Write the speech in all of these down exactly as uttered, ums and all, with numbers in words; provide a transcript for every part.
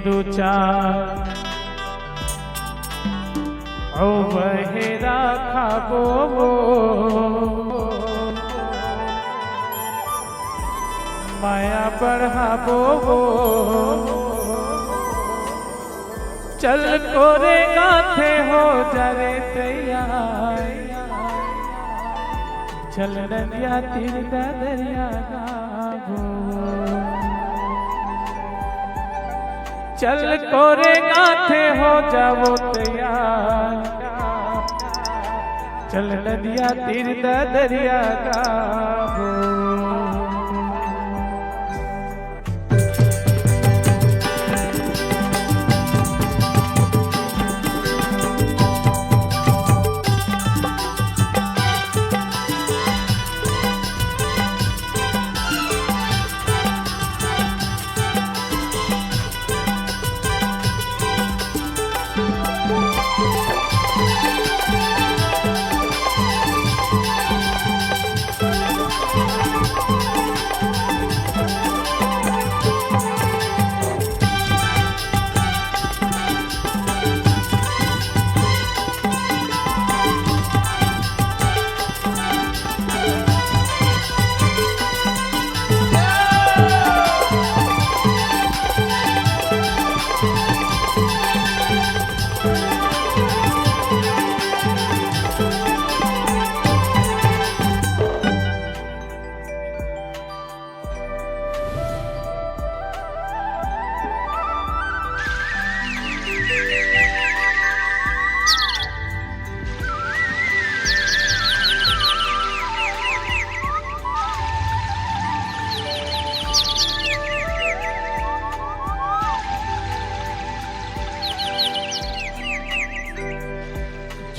दू चार ओ बहेरा खाबो, माया बढ़ाबो। चल कोरे गाथे हो जा रे तैयार, चल नदिया तीर ददरिया गाबो। चल कोरे गाथे हो जाबो तैयार, चल नदिया तीर ददरिया गाबो।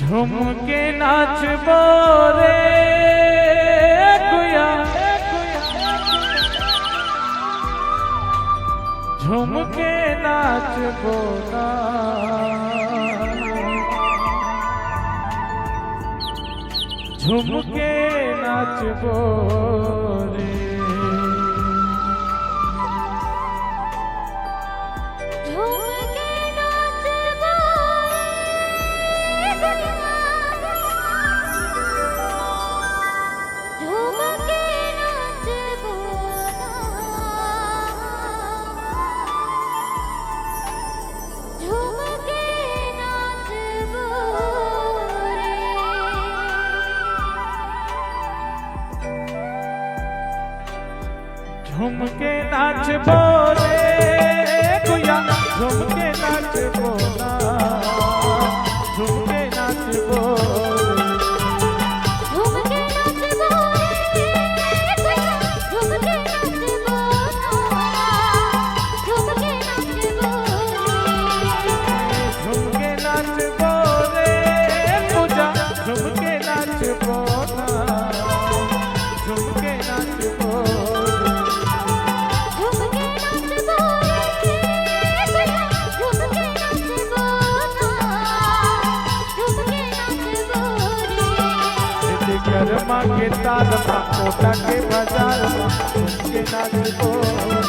झूम के नाचबो रे गुया, झूम के नाचबो ना, झूम के नाचबो रे। झूम के नाचबो रे गुया, झूम के नाचबो ना, झूम के नाचबो रे। झूम के नाचबो रे गुया, झूम के नाचबो ना, झूम के नाचबो रे। झूम के नाचबो रे गुया, झूम के नाचबो ना, झूम के नाचबो रे। झूम के नाचबो रे पूजा, झूम के नाचबो ना, झूम के नाचबो रे। झूम के नाचबो रे पूजा, झूम के नाचबो ना, झूम के नाचबो रे। विश्वकर्मा के ताल मा कोटा के बाजार मा झूम के नाचबो रे।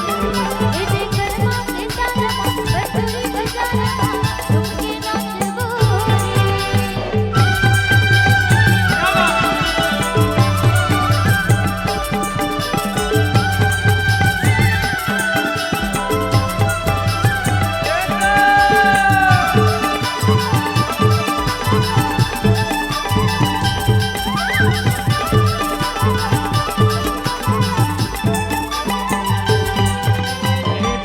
विश्वकर्मा के ताल मा बसुरी बाजार मा झूम के नाचबो रे।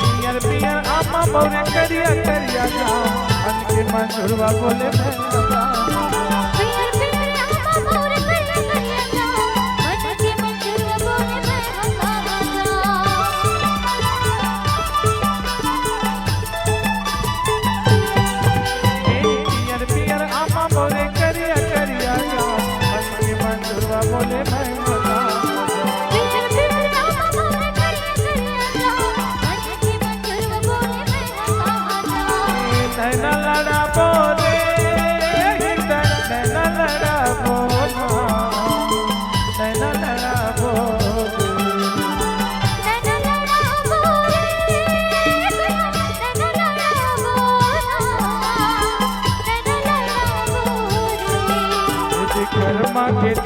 पियर पियर आमा मोरे करिया करिया जाम, मन के मंझुरवा बोले मैं पियर पियर आमा मोरे करिया करिया जाम, मन के मंझुरवा बोले मैं हंसा हंसा। ए पियर पियर आमा मोरे करिया करिया जाम, मन के मंझुरवा बोले मैं हंसा हंसा। पियर पियर आमा मोरे करिया करिया जाम, मन के मंझुरवा बोले मैं हंसा हंसा। ए नैना लड़ाबो रे, हृदय नैना लड़ाबो ना, नैना लड़ाबो रे। नैना लड़ाबो रे, नैना लड़ाबो।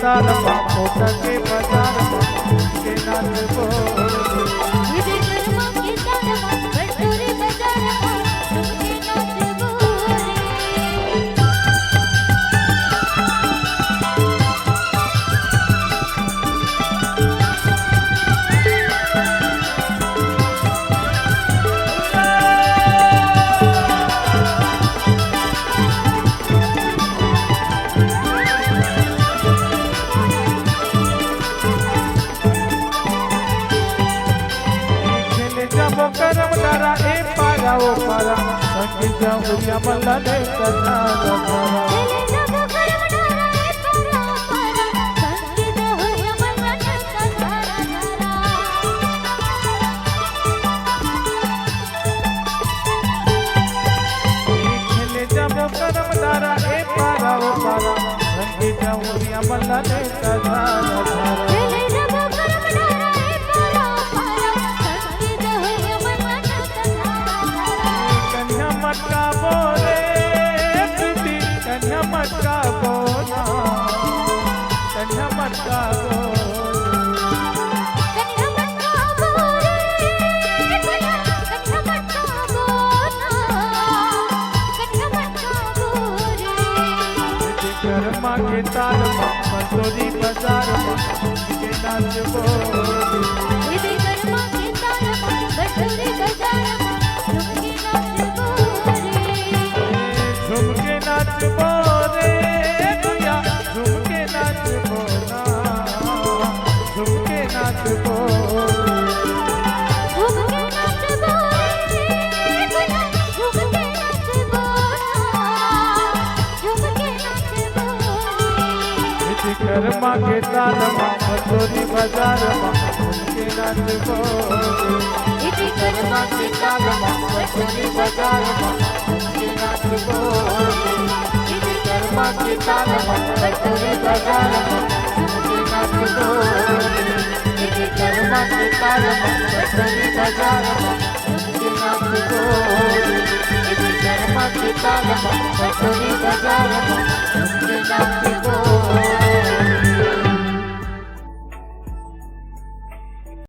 ताल मा, कोटा के बाजार मा, झुमके नाचबो रे। विश्वकर्मा के ताल मा, बरसोरी बाजार मा, झुमके नाचबो रे। खेले जाबो करम डारा, ए पारा ओ पारा, संगी जाऊरिया मल्ला ने कथा रखा। खेले जाबो करम डारा, ए पारा ओ पारा, संगी जाऊरिया मल्ला ने कथा रखा। खेले जाबो करम डारा, ए पारा ओ पारा, संगी जाऊरिया मल्ला ने कथा रखा। खेले जाबो करम डारा, ए पारा ओ पारा, संगी जाऊरिया मल्ला ने कथा रखा। कन्या मटका बोले, प्रीति, कन्या मटका बोला, कन्या मटका बोले। कन्या मटका बोले, कन्या मटका बोला, कन्या मटका बोले। विश्वकर्मा के ताल मा, बरसोरी बाजार मा, झुमके नाचबो रे। विश्वकर्मा के ताल मा, बरसोरी बाजार मा, झुमके नाचबो रे। झुमके नाचबो रे भैया, झुमके नाचबो ना, झुमके नाचबो रे। झुमके नाचबो रे भैया, झुमके नाचबो ना, झुमके नाचबो रे। विश्वकर्मा के ताल मा, बरसोरी बाजार मा, झुमके नाचबो रे। विश्वकर्मा के ताल मा, बरसोरी बाजार मा, झुमके नाचबो रे। विश्वकर्मा के ताल मा, बरसोरी बाजार मा, झुमके नाचबो रे। विश्वकर्मा के ताल मा, बरसोरी बाजार मा, झुमके नाचबो रे। विश्वकर्मा के ताल मा, बरसोरी बाजार मा, झुमके नाचबो